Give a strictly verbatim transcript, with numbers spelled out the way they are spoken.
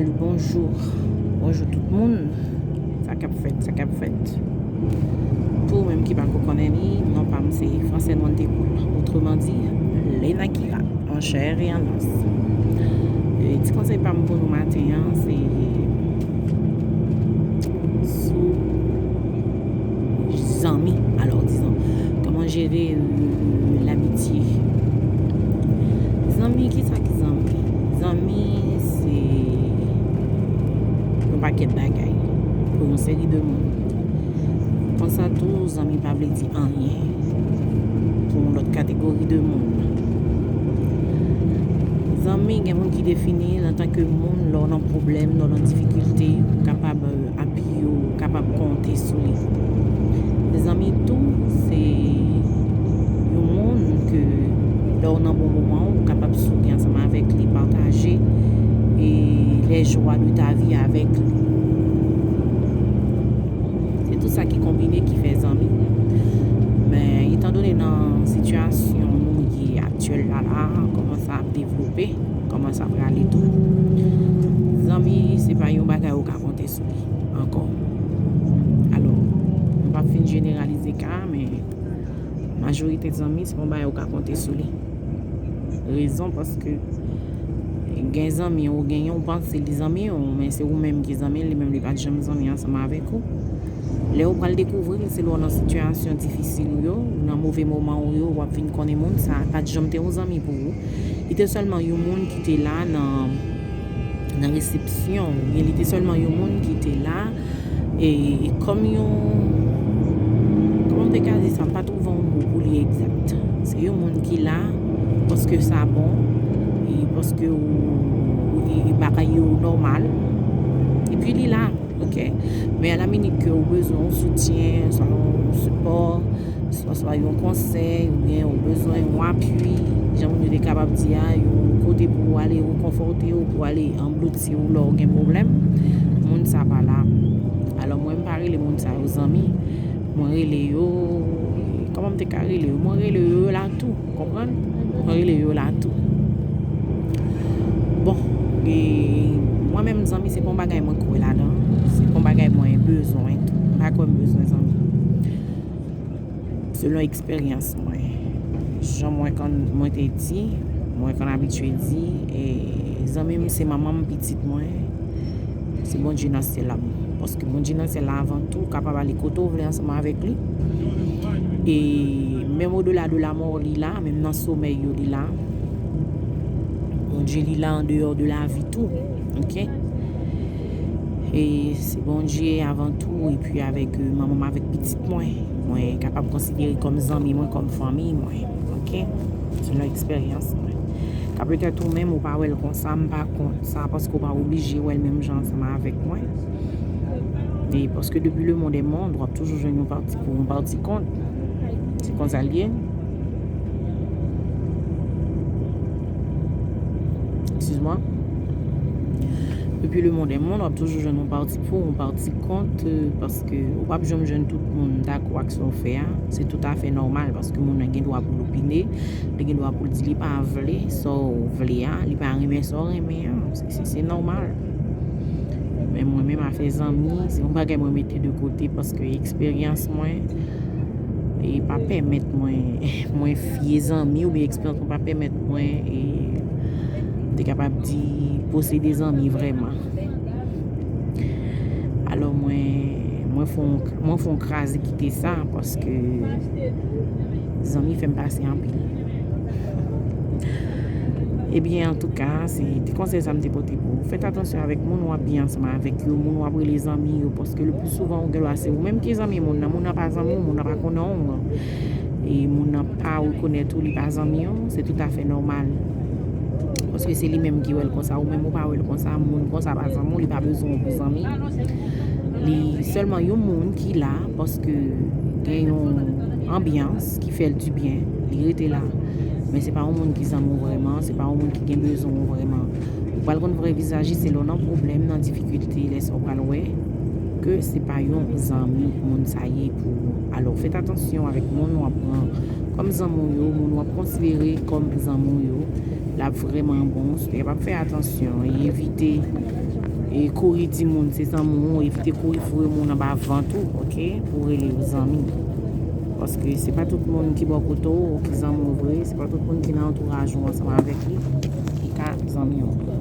Bonjou. Bonjou tout moun. Sa k ap fèt, sa k ap fèt. Pou ou menm ki pako konnen li, non pa m se Francine Wante Cool. Otreman di, Lena Kira, an chè e an os. E ti konsèy pa m pou nou maten an, se sou zanmi. Alò, dizon, kòman jere, euh, l'amitié? Zanmi, kisa ki zanmi? Zanmi, se yon pakèt bagay pou yon seri de moun. Konsa tou, zanmi pa vle di anyen pou yon lòt kategori de moun. Zanmi, gen moun ki defini l antanke moun, lè w nan pwoblèm, lè w nan difikilte, ou kapab, euh, apiye w kapab konte sou li. Zanmi tou, se yon moun ke lè w nan bon moman, ou kapab souri ansanm avèk li, pataje e les joies de ta vie avèk li. Se tout sa ki konbine ki fè zanmi. Men, etandone nan sitiyasyon nou ye aktyèl la, la, kòman sa ap devlope, kòman sa prale tou. Zanmi, se pa yon bagay ou ka konte sou li ankò. Alò, m p ap fin jeneralize ka, men majorite zanmi, se pa yon bagay ou ka konte sou li. Rezon, paske gen zanmi ou genyen, ou panse li zanmi w, men se ou menm ki zanmi l, li menm li pa t janm zanmi ansanm avèk ou. Lè ou pral dekouvri l, se lè w nan sitiyasyon difisil ou yo, ou nan move moman ou yo, w ap vin konnen moun sa pa t janm te yon zanmi pou ou. Li te sèlman yon moun ki te la nan, nan resepsyon, oubyen li te sèlman yon moun ki te la, e, e kòm yon, kòman m te ka di sa, m pa twouve yon mo pou li egzak. Se yon moun ki la paske sa bon, e paske ou, ou, e, e bagay yo nòmal. Epi li la, ok? Men a la minit ke ou bezwen yon soutyen, swa yon sipò, swa, swa yon konsèy, oubyen ou bezwen yon apui, jan moun yo te kapab di a, yon kote pou w ale rekonfòte w, pou w ale anblouti w lè w gen pwoblèm, moun sa pa la. Alò, mwen, m pa rele moun sa yo zanmi. Mwen rele yo, kòman m te ka rele yo? Mwen rele yo, yo la tou, konprann? Mwen rele yo la tou. Bon, e mwen menm, zanmi, se pa yon bagay mwen kwè ladan. Se pa yon bagay mwen bezwen tou. M pa kwè m bezwen zanmi. Selon eksperyans mwen, jan mwen konn, mwen te di, mwen konn abitye di, e zanmi m se manman m, pitit mwen, se Bondye nan syèl la. Paske Bondye nan syèl la, avan tou, ou kapab ale kote w vle ansanm avèk li. E menm odela de lamò, li la, menm nan somèy yo, li la. Bondye, li la andeyò de lavi tou. Ok? E se Bondye avan tou, epi avèk, euh, manman m, avèk pitit mwen. Mwen kapab konsidere kòm zanmi mwen, kòm fanmi mwen. Ok? Selon eksperyans mwen. Ka petèt ou menm ou pa wè l konsa, m pa kont sa, paske ou pa oblije wè l menm jan ansanm avèk mwen. E paske depi le monde est monde, w ap toujou jwenn yon pati pou, yon pati kont. Se konsa l ye. Excuse-moi. Depi le monde est monde, w ap toujou jwenn yon pati pou, yon pati kont, euh, paske ou p ap janm jwenn tout moun dakò ak sa w fè a. Se toutafè nòmal, paske moun nan gen dwa pou l opine, li gen dwa pou l di li pa vle sa w vle a, li pa renmen sa w renmen an. Se, se, se nòmal. Men mwen menm, afè zanmi, se yon bagay mwen mete de kote, paske eksperyans mwen, e pa pèmèt mwen, mwen fye zanmi, oubyen eksperyans mwen pa pèmèt mwen, e, m te kapab di, posede zanmi vrèman. Alò, mwen, mwen fè yon, mwen fè yon kraze kite sa, paske zanmi fè m pase anpil. Ebyen, antouka, se ti konsèy sa m te pote pou ou. Fèt atansyon avèk moun w ap byen ansanm avèk yo, moun w ap rele zanmi yo, paske le pli souvan, ou gen dwa se ou menm ki zanmi moun nan, moun nan pa zanmi w, moun nan pa konnen w, e moun nan pa rekonèt ou, li pa zanmi w, se toutafè nòmal. Paske se li menm ki wè l konsa, ou menm ou pa wè l konsa, moun konsa pa zanmi w, li pa bezwen w pou zanmi. Li sèlman yon moun ki la paske gen yon anbyans ki fè l dibyen, li rete la. Men se pa yon moun ki zanmi w vrèman, se pa yon moun ki gen bezwen w vrèman. Ou pral konn vrè vizaj li se lè w nan pwoblèm, nan difikilte, lè sa w pral wè ke se pa yon zanmi moun sa ye pou ou. Alò, fèt atansyon avèk moun w ap pran kòm zanmi w yo, moun w ap konsidere kòm zanmi w yo. L ap vrèman bon, w ap fè atansyon e evite E kouri di moun se zanmi w, evite kouri foure moun anba vant ou, oke? Pou rele yo zanmi. Paske se pa tout moun ki bò kote w ki zanmi w vre, se pa tout moun ki nan antouraj ou ansanm avèk li ki ka zanmi w.